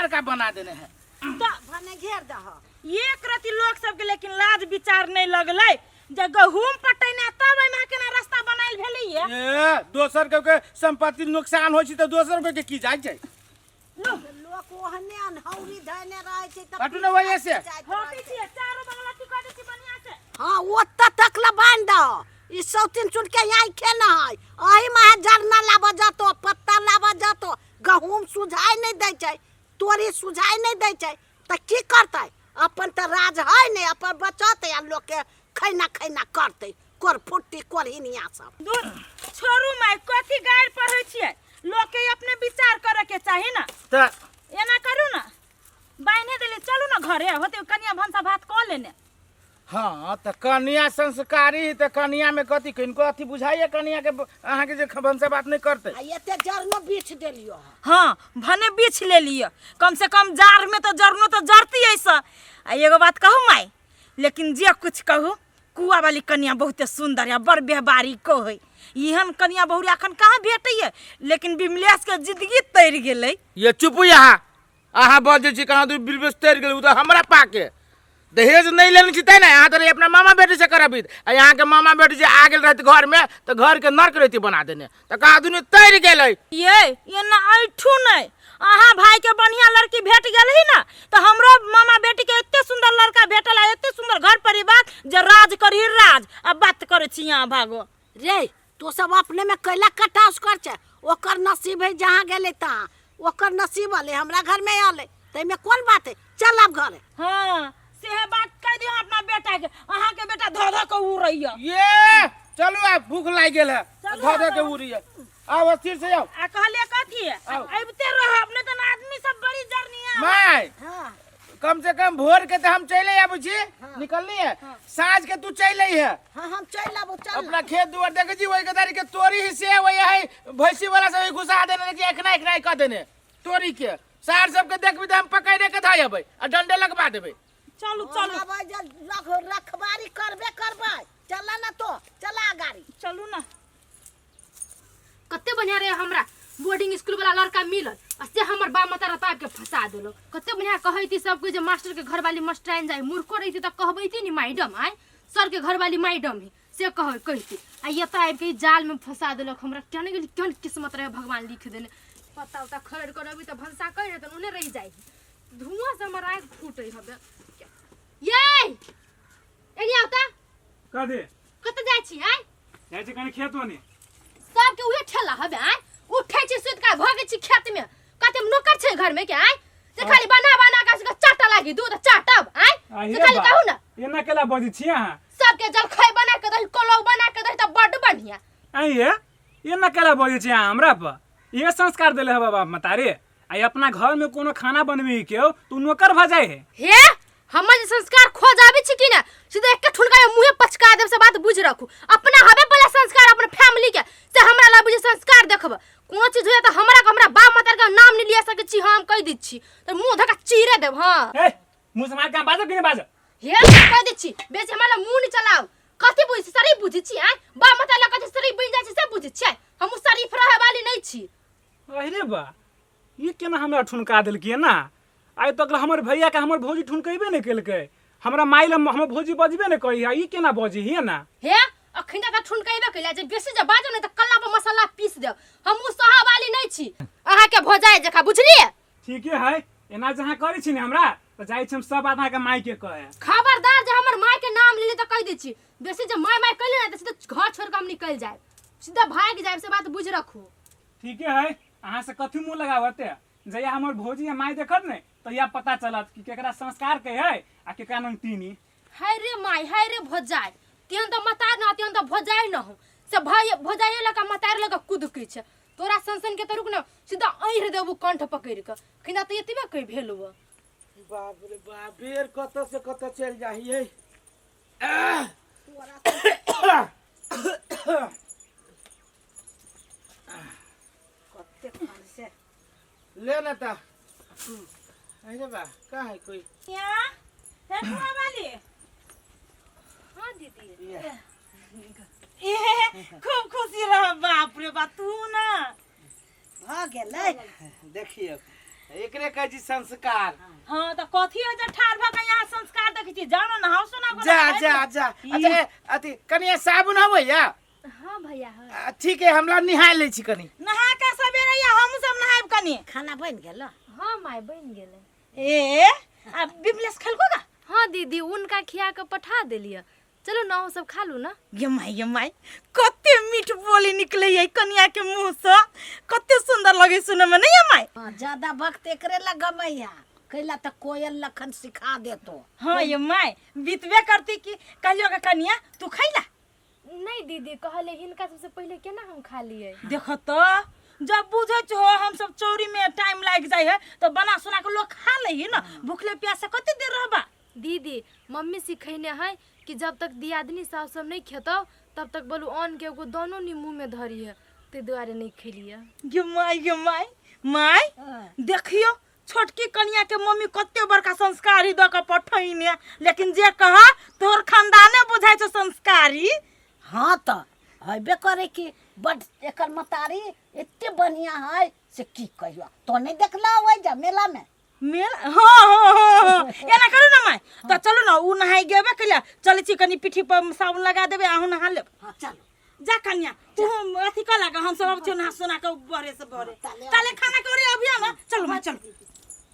मार्का बना देने है। तऽ भने घेर दह। एक रति लोक सबके लेकिन लाज विचार नहीं लगलै जे गहूम पटैना तब एहिमे केना रास्ता बनायल भेलैये। ए, दोसर के के संपत्ति नुकसान होइ छै तऽ दोसर के के की जाइ छै? लोक ओहने अनहौरी धयने रहै छै तऽ हटू ने वही से। हटै छियै, चारो बगल अथी कऽ दै छी बढ़िआँ से। हाँ, ओतऽ तक ला बान्हि दह। ई सौतीन चुन के आँखे न है, एहि में जरना लाबऽ जतो, पत्ता लाबऽ जतो, गहूम सुझाय नहि दै छै, तोरी सुझाय नहि दै छै, तऽ की करतै? अपन तऽ राज है नहि, अपन बचत आ लोकके खैना खैना करतै, कोरफुट्टी कोरहिनिया सब। दूर छोड़ू माय, कथी गारि पढ़ै छियै? लोकके अपने विचार करे के चाही ने। तऽ एना करू ने, बान्हे देली, चलू ने घरे, होते कनिया भनसा भात कऽ लेने। हाँ, तऽ कनिया संस्कारी, तऽ कनिया में कथी किनको अथी बुझाइए कनिया के अहाँके जे भनसा बात नहीं करते। आ एते जरनो बीछ देलियो हँ। हाँ, भने बीछ ले लिअ, कम से कम जाड़ में तो जरनो तो जरती ऐसा। आ एगो बात कहू माय, लेकिन जे कुछ कहू, कुआ वाली कनिया बहुते सुंदर है, बड़ व्यवहारिक को है। एहन कनिया बहुरिया अखन कहाँ भेटैए? लेकिन बिमलेश के जिंदगी तर गेलै। ये चुप यहाँ, अहाँ बजै छी कहाँ दूर बिलबेस तर गेलै। ओ तऽ हमरा पाके दहेज नहीं लेने छी तै ने अहाँ तऽ अपना मामा बेटी से करबित, आ यहाँ के मामा बेटी जे आ गेल रहत घर में तऽ घर के नर्क रहती बना देने, तऽ कहाँ दुनू तर गेलै। ये एना ऐठू नहीं, अहाँ भाई के बढ़िया लड़की भेट गेल ही ना, तो हमरो मामा बेटी के एते सुंदर लड़का भेटल है, एते सुंदर घर परिवार जे राज करही राज। अब बात करे छी यहाँ भागो। रे तो सब अपने में कैला कटास कर छै, ओकर नसीब है जहाँ गेलै तहाँ, ओकर नसीब अलै हमरा घर में अलै, ताहिमे कोन बात है? चल आब घरे। हाँ, सेहे बात कह दियो अपना बेटा के, अहाँ के बेटा धो धो के उड़ैया। ये चलू, आब भूख लागि गेल है, चलू धो धो के आब। उड़ैया। आब स्थिर से आउ। आ कहलिए कथी है? आउ। अबिते रहब नहीं तो आदमी सब बड़ी जरनिया। माय। हाँ। कम से कम भोर के तो हम चले आबू छी, निकलनी है। साँझ के तू चले है। हाँ, हम चल आबू, चल। अपना खेत दुआर देखे छी, वही गदारी के तोरी ही से वही है, भैंसी वाला सब घुसा देने, लेकिन एखना एखना कह देने तोरी के सार सबके देखबी तऽ हम पकड़े के धाय अबै आ डंडे लगवा देबै। चलू चलू। हम अबै जे रखबारी करबे करबै। चला ना तो, चला गाड़ी। चलू ना। कते बढ़िया रहे हमरा बोर्डिंग स्कूल वाला लड़का मिलल, आ से हमर बाप मतारा पाबि के फंसा देलक। कते बढ़िया कहैती सबके जे मास्टर के घरवाली मास्टराइन जाय, मूर्खो रहिती तऽ कहबैती नि मैडम, आय सर के घरवाली मैडम है से कहती। आ एतऽ आबि के ई जाल में फंसा देलक हमरा। केना गेली, केहन किस्मत रहे भगवान लिख देने। पत्ता उत्ता खरड़ कर अबी तऽ भनसा करि तऽ ओने रहि जाइ, धुआं से हमर आँखि फूटै हबे। ये एनी आउ तऽ। कथी? कतऽ जाइ छी आय? जाइ छी कनि खेत ओने। सबके उहे ठेला हबे आय, उठै छी सुति कऽ भगै छी खेत में। कते नौकर छै घर में के आय से खाली बना बना के से चाटा लागी दूध चाटब आय? आहि से रे खाली बा। कहू ना। एना केला बजै छी अहाँ? सबके जलखै बना के दही, कोलौ बना के दही तऽ बड्ड बढ़िया। आहि हे, एना केला बजै छी अहाँ हमरा पर? इहे संस्कार देले हबे बाप मतारी? आइ अपना घर में कोनो खाना बनबी के तू नौकर भऽ जाइ है। हे हमर जे संस्कार खो जाबे छी कि ना, सीधे एक ठुनका में मुंहे पचका देब, से बात बुझ रखू। अपना हबे पहले संस्कार अपन फैमिली के, से हमरा ला बुझे संस्कार देखब। कोनो चीज होया त हमरा के हमरा बाप माता के नाम नहीं लिया सके छी, हम कह दै छी त मुंह धका चीरे देब। हां ए मुंह से मार के बाजो कि नहीं बाजो? हे कह दै छी बेसी हमरा ला मुंह नहीं चलाओ। कथि बुझ शरीफ बुझ छी आ बाप माता ला कथि शरीफ बन जाय छी से बुझ छी? हम शरीफ रहे वाली नहीं छी। अरे बा, ई केना हमरा ठुनका देलकै ना? आइ तक हमर भैया के हमर भौजी ठुनकेबे नहि केलकै, हमरा माय लए हमर भौजी बजबे नहि करी है, ई केना बजी हिये ना? हे अखन तक ठुनकेबे कैला, जे बेसी जे बाजब ने त कल्ला पर मसाला पीस देब। हम उ सहा वाली नहीं छी अहाँ के भौजाई जखा, बुझलिए? ठीके है, एना जहाँ करै छी ने हमरा त जाइ छी हम सब बात अहाँके माय के कहे। खबरदार जे हमर माय के नाम लेले त कह दै छी, बेसी जे माय माय कैले ने त सीधा घर छोड़ के हम निकल जाए, सीधा भाग जाए, से बात बुझ रखू। ठीके है, अहाँ से कथी मुँह लगावते? जहिया हमर भौजी या माय देखत ने तहिया पता चलत कि केकरा संस्कार के है आ केकरा नंगतीनी। हाय रे माय, हाय रे भौजाई, तेहन तऽ मतार न, तेहन तऽ भौजाई न हो से भाई भौजाई लऽ कऽ मतार लऽ कऽ कुदकै छै। तोरा सन सन के तऽ रुक न, सीधा ऐंठ देबू कंठ पकड़ि कऽ। खिना तऽ एतबे कहि भेल हुआ। बाप रे बाप, बेर कतऽ से कतऽ चलि जाही। कते से ले ना ता। अरे बा, कहाँ है कोई? यहाँ हे कुआ वाली। हाँ दीदी। ए खूब खुशी रह। बाप रे बा, तू ना भऽ गेलै। देखियौ एकरे कहै छी संस्कार। हाँ तो कथी है जे ठाढ़ भऽ के यहाँ संस्कार देखै छी? जाओ ना, नहाओ सोना। जा जा जा। अच्छा ए, अथी कनिया साबुन हबै या? हाँ भैया है। ठीक है, हमरा निहाय लै छी कनी। नहा के सवेरे या हम सब नहायब कनी। खाना बनि गेल? हाँ माय, बन गेलै। ए आ बिमलेश खेलको गा? हाँ दीदी, उनका खिया के पठा देलियै। चलो ना, सब खा लू ना। गे माय, गे माय, कते मीठ बोली निकले है कनिया के मुंह से, कते सुंदर लगे सुने में, नहीं है माय? हाँ, ज्यादा वक्त एकरे लगमैया कैला तऽ कोयल लखन सिखा देतो। हाँ ये माय, बीतबे करती कि कहलियो के कनिया तू खैला? नहीं दीदी, कहले हिनका सबसे पहले केना हम खा लिए। देखो तो, जब बुझे छो हम सब चौरी में टाइम लाग जाय है तो बना सुना के लोग खा ले है ना। भूखले प्यासे कते देर रहबा? दीदी, मम्मी सिखैने है कि जब तक दियादनी सास सब नहीं खेतौ तब तक बोलू अन्न के एगो दानो नहीं मुँह में धरी है, ताहि दुआरे नहीं खेलिए। गे माय, गे माय, माय। देखियो छोटकी कनिया के मम्मी कते बड़का संस्कारी दऽ के पठैने, लेकिन जे कह तोहर खानदाने बुझाइ छौ संस्कारी। हाँ तऽ हेबे करे कि बड एकर मतारी एते बढ़िया है से की कहियो। तो नहीं देखला ओहि जा मेला में? मेल, हाँ हाँ हाँ हाँ। एना करू ना माय, तऽ चलू ना, उ नहाय गेबे केलिया, चलै छी कनी पीठी पर साबुन लगा देबै, अहूँ नहा लेब। हाँ चलू। जा कन्या, तू अथी कऽ लागा, हम सब अब नहा सोना के बहरे से बहरे ताले खाना के ओरे अबिया ना। चलू माय, चलू।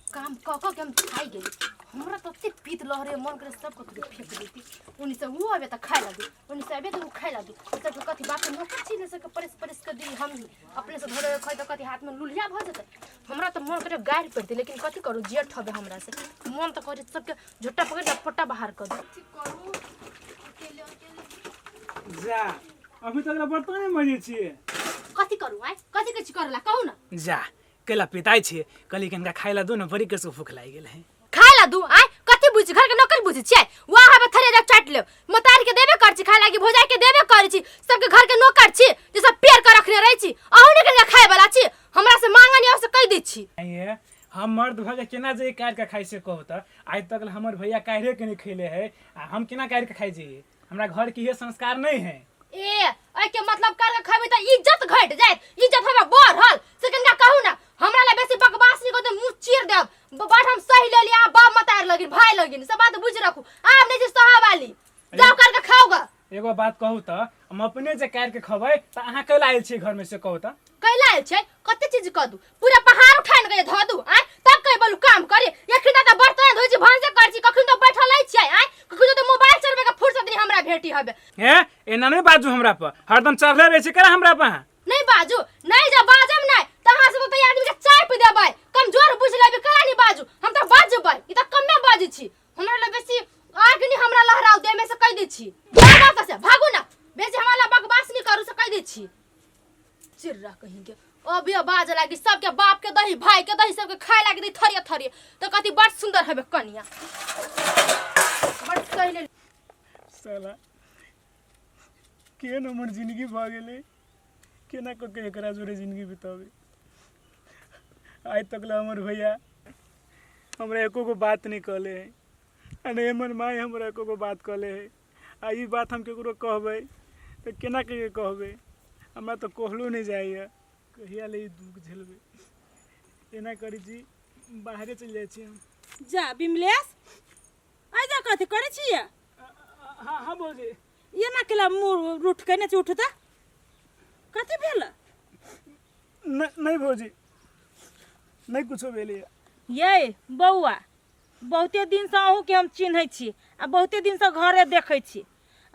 काम कऽ कऽ के हम खाइ गेली, हमरा तऽ एते पीत लहरे, मन करे सब कथी फेंक देती। उन्नी से ऊ आबे तऽ खाइ लगी, उन्नी से आबे तऽ ऊ खाइ लगी। सबके कथी बाप के नौकर छी ने सबके परेस परेस के दी? हम ही अपने से धरे खाइ तऽ कथी हाथ में लुलिया भऽ जेतै? हमरा तऽ मन करे गारि पड़तै, लेकिन कथी करू, जेठ हबे हमरा से। मन तऽ करे सबके झोटा पकड़ के पोटा बाहर कऽ दू। कथी करू, अकेले अकेले। जा, अभी तक बर्तन नहि मजै छियै। कथी करू आइ, कथी के करला कहू ना? जा, कैला पिताइ छियै? कहली कि हिनका खाइ ला दू ने, बड़ी कसो भूख लागि गेल है। खाय ला दू आय? कथी बुझ, घर के नौकर बुझै छियै? वहाँ हबे थरे जा चाट लेब। मतार के देबे कर छी खाय लागी, भौजाई के देबे करै छी। सबके घर के नौकर छी जे सब पेड़ के रखने रहै छी? अहूँ ने कनिका खाय वाला छी? हमरा से मांगनी और से कहि दै छी। ये हम मर्द भऽ के केना जे काटि के खाइ से कहू तऽ? आइ तक हमर भैया काढ़े के नहि खैले है आ हम केना काटि के खाइ जइयै? हमरा घर के इहे संस्कार नहीं है। ए, एहि के मतलब कर के खैबै तऽ इज्जत घटि जायत, इज्जत हमरा बढ़ल से कनिका कहू ना। हमरा ला बेसी बकवास नहीं करते, मुंह चीर देब। बड़ हम सही लेली आ बाप मतार लगिन, भाई लगिन, सब बात बुझि रखू। आब नहीं छी सहा वाली, जाओ कर के खाओगा। एगो बात कहू तऽ, हम अपने जे काटि के खबै तऽ अहाँ कैला आयल छियै घर में से कहू तऽ? कैला आयल छै? कते चीज कऽ दू, पूरा पहाड़ उठान के धऽ दू आय तब कहि बोलू काम करे? एखन तऽ बर्तन धोइ छी, भानसे करै छी, कखन तऽ बैठल रहै छियै आय, कखन तऽ मोबाइल चलबै के फुर्सत नहीं हमरा भेटी हबे। हे, एना नहि बाजू हमरा पर, हरदम चढ़ले रहै छै केना हमरा पर अहाँ? नहीं बाजू नहीं, जब बाजम नहीं तऽ अहाँ सब तऽ आदमी के चाय पी देबै, कमजोर बुझ लेबै। केना नहीं बाजू? हम तऽ बाजबै, ई तऽ कमे बाजै छी। हमरा लग बेसी आग नहीं हमरा लहराउ देह में से कहि दै छी। भागो तऽ से भागू ना, बेसी हमरा लग बकवास नहीं करू से कहि दै छी। चिर्रा कहीं के अभी बाज लागी। सबके बाप के दही, भाई के दही, सबके खाए लागी दही थरिये थरिये तऽ कथी बड़ सुंदर हेबे कनिया, बड़ सही ले। साला केहन हमर जिंदगी भऽ गेलै, केना कऽ के एकरा जोरे जिंदगी बितेबै? आइ तक ला हमर भैया हमरा एको गो बात नहि कहले है आ नहि हमर माय हमरा एको गो बात कहले है। आ ई बात हम केकरो कहबै तऽ केना के कहबै? हमरा तऽ कहलो नहि जाइए। कहिया ले ई दुख झेलबै? एना करै छी, बाहरे चलि जाइ छी हम। जा बिमलेश, आइ जा, कथी करै छियै? हाँ हाँ भौजी। एना केला मुँह रूठ केने छै? उठू तऽ, कथी भेल? नहीं भौजी, नहीं कुछो भेलैए। ये बौआ, बहुते दिनसँ अहूँके हम चिन्है छी आ बहुते दिनसँ घरे देखै छी।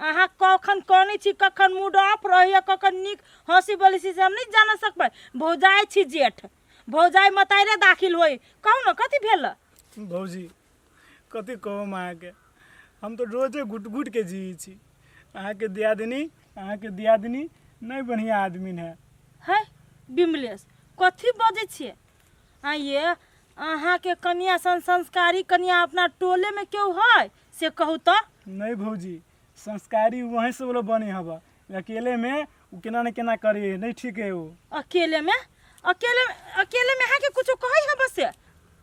अहाँ कखन कनै छी, कखन मूड ऑफ रहैए, कखन नीक हँसी बोलै छी, से हम नहि जान सकबै। भौजाइ छी जेठ, भौजाइ मताइरे दाखिल होइ। कहू ने, कथी भेल? भौजी, कथी कहू हम अहाँके, हम तऽ रोजे घुटि घुटिके जियै छी। अहाँके दियादनी नहि बढ़िआँ आदमी है। है बिमलेश, कथी बजै छियै? आइये अहाँके कनिया सन संस्कारी कनिया अपना टोलेमे केओ है से कहू तऽ? नहीं भौजी, संस्कारी वहीं से बोलो बने हवा, अकेले में उ केना ने केना करे, नहीं ठीक है वो। अकेले में, अकेले अकेले में अहाँके कुछो कहै है बस?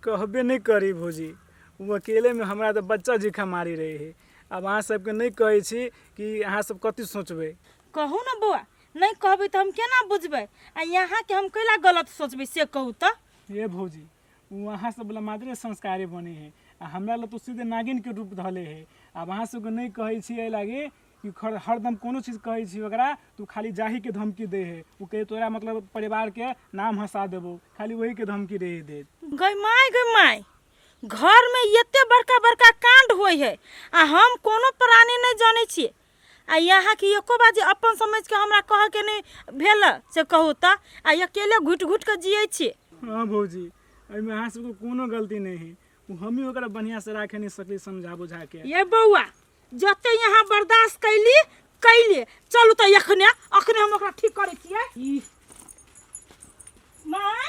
कहबे नहीं करी भौजी, वो अकेले में हमरा तऽ बच्चा जकाँ मारी रहे है। आब अहाँ सबके नहीं कहै छी कि अहाँ सब कथी सोचबै। कहू ने बौआ, नहि कहबै तऽ हम केना बुझबै? आ यहाँके हम कैला गलत सोचबै से कहू तऽ? ये भौजी, ओ अहाँ सब वाला मात्रे संस्कारे बने है आ हमरा लग तो सीधे नागिन के रूप धले है। आब अहाँ सबके नहि कहै छी एहि लागी कि हरदम कोनो चीज कहै छी ओकरा तू खाली जाही के धमकी दे है, ओ कहे तोरा मतलब परिवार के नाम हंसा देबो, खाली वही के धमकी दे दे। गई माय, गई माय, घर में एते बड़का बड़का कांड होय है आ हम कोनो प्राणी नहीं जानै छियै। आ यहाँ के एको बार जे अपन समझ के हमरा कह के नहीं भेल से कहू त, आ अकेले घुटि घुटि के जियै छियै। हाँ भौजी, एहिमे अहाँ सबके कोनो गलती नहीं है, ओ हमही ओकरा बढ़िया से राखे नहीं सकली समझा बुझा के। ये बौआ, जते यहाँ बर्दाश्त कैली कैली, चलू त एखने अखने हम ओकरा ठीक करै छियै। ई माय,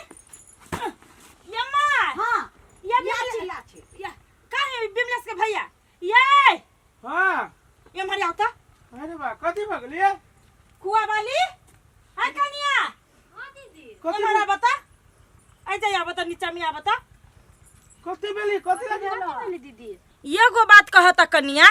ये my, हाँ, ये या बिमलेश- छी, या छी। या, कहाँ है बिमलेश के भैया? ये हाँ। ये मरिया होता। अरे बा, कथी भऽ गेलियै? कुआ वाली? हाय कनिया। हाँ दीदी। कथी ये मरा बता। ऐ जा या बता, नीचा में आ बता। कथी भेली? कथी लगे कथी भेली दीदी? एगो बात कहता कनिया,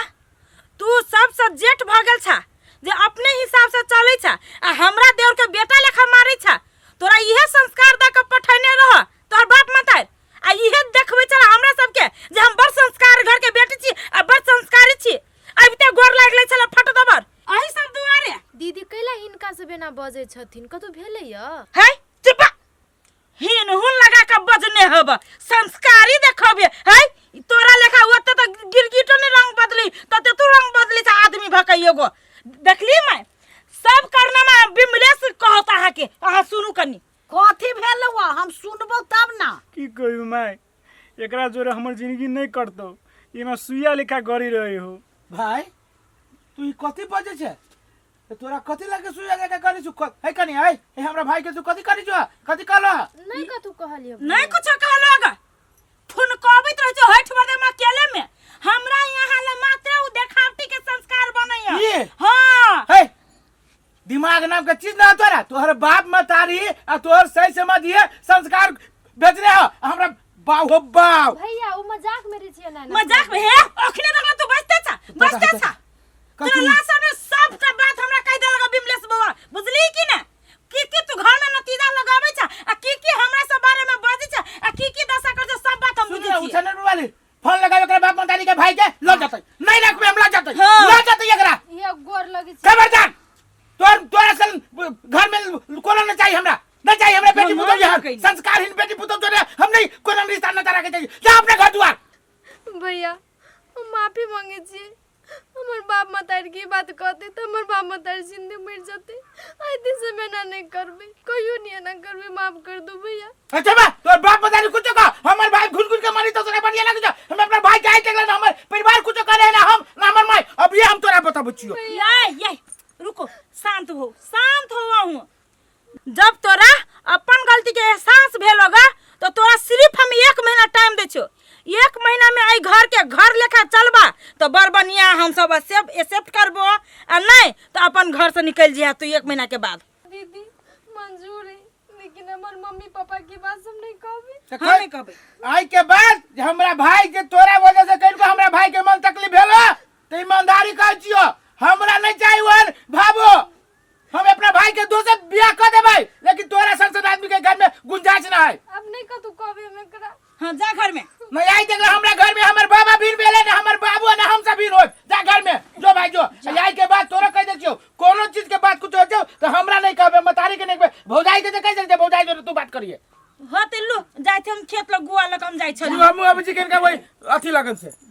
तू सबसे जेठ भऽ गेल छा जे अपने हिसाब से चलै छा आ हमरा देवर के बेटा लेखा मारै छा। तोरा इहे संस्कार दऽ के पठेने रह तोहर बाप मतार, आ इहे देखबै छला हमरा सबके जे हम बड़ संस्कार घर के बेटी छी आ बड़ संस्कारी छी। अबिते गोर लागलै छला फट दबर अही सब दुआरे। दीदी कैला हिनका सब एना बजै छथिन, कतौ भेलै य? है चुप, हिन हुन लगा के बजने हब, संस्कारी देखबे है। तोरा लेखा ओते त गिरगिटो ने रंग बदली तते तू रंग बदली छ आदमी भक एगो। देखली मैं सब करनामा बिमलेश कहत अहाँ के, अहाँ सुनू कनी। कथी भेल हुआ हम सुनबो तब ना। की कहियो माय, एकरा जोरे हमर जिंदगी नहीं कटतो, एमे सुइया लेखा गड़ी रहे हो। भाई तू ई कथी बजै छै? त तोरा कथी लागे सुइया लेखा गड़ी छु? है कनी, है, है हमरा भाई के तू कथी करी छु? कथी कहलो? नहीं कथू कहलियो। नहीं कुछ कहलो ग, फुनकबैत रहै छौ हठ बदे में अकेले में। हमरा यहाँ ले मात्र उ देखावटी के संस्कार बनैया। ये? हाँ। है, दिमाग नाम के चीज ना तोरा, तोहर बाप मतारी आ तोहर सही समझिए संस्कार भेजने हो हमरा बाव हो बाव। भैया उ मजाक में रहे छियै ना? मजाक में हे, अखने देखला तू बजते छा, बजते छा। कथी? तोरा लाशा में सबटा बात हमरा कहि देलक बिमलेश बौआ, बुझली कि ना? की की तू घर में नतीजा लगाबै छा आ की की हमरा सब बारे में बजै छा आ की की दशा कर छा, सब बात हम सुन बुझै ना, छियै। उछानर वाली फोन लगाबे एकरा बाप मतारी के भाई के ल जतै, नहीं रखबे हम ल जतै, हाँ। ल जतै एकरा। ये गोर लगै छै। खबरदार, तोरा सन घर में कोनो न चाहिए हमरा, न चाहिए हमरा बेटी हाँ, पुतोह हाँ, यहाँ। कहीं। संस्कारहीन बेटी पुतोह तोरे हम नहीं कोनो रिश्ता न तारा के चाहिए, जा अपने घर दुआर। भैया हम माफी मांगे छियै, हमर बाप मतारी के बात कहते त हमर बाप मतारी जिंदे मर जते। आइ दिन से मैं ना नहीं करबे, कहियो नहीं एना करबे, माफ कर दो भैया। अच्छा बा, तोर बाप मतारी कुछ कह, हमर भाई घुट घुट के मारी तो तोरा बढ़िया लगे छौ। हम अपना भाई के आइ तक ना हमर परिवार कुछ करे ना हम ना हमर माई। अब ये हम तोरा बताबै छियौ। ये ये रुको, शांत हो, शांत हो अहूँ। जब तोरा अपन गलती के एहसास भेल होगा तो तोरा सिर्फ हम 1 महीना टाइम दै छियौ, 1 महीना में एहि घर के घर लेखा चलबा तो बड़ बढ़िया, हम सब एक्सेप्ट करबो, आ नहीं तो अपन घर से निकल जिहा तू 1 महीना के बाद। दीदी मंजूर है, लेकिन हमर मम्मी पापा के बात हम नहीं कहबे। तऽ हम नहीं कहबे। आइ के बाद जे हमरा भाई के तोरा वजह से कहिनको हमरा भाई के मन तकलीफ भेल तऽ ईमानदारी कहै छियौ, हमरा नहीं चाही ओहन भाबो, हम अपना भाई के दोसर बियाह कर देबै, लेकिन तोरा सन सन आदमी के घर में गुंजाइश ना है। अब नहीं कतू कहबे हम एकरा। हाँ जा घर में। नहीं आई देख हमरा घर में हमर बाबा भीड़ भेले ना हमर बाबू ना हम सब भीड़ हो, जा घर में जो भाई जो। आई के बाद तोरा कह दे छियौ कोनो चीज के बात कुछ हो जाओ तो हमरा नहीं कहबे, मतारी के नहीं कहबे, भौजाई के कह दे, भौजाई जो तू बात करिए। हाँ ते लो जाय थे हम खेत लग गुआ लग हम जाय छली। हम अब जी के वही अथी लगन से।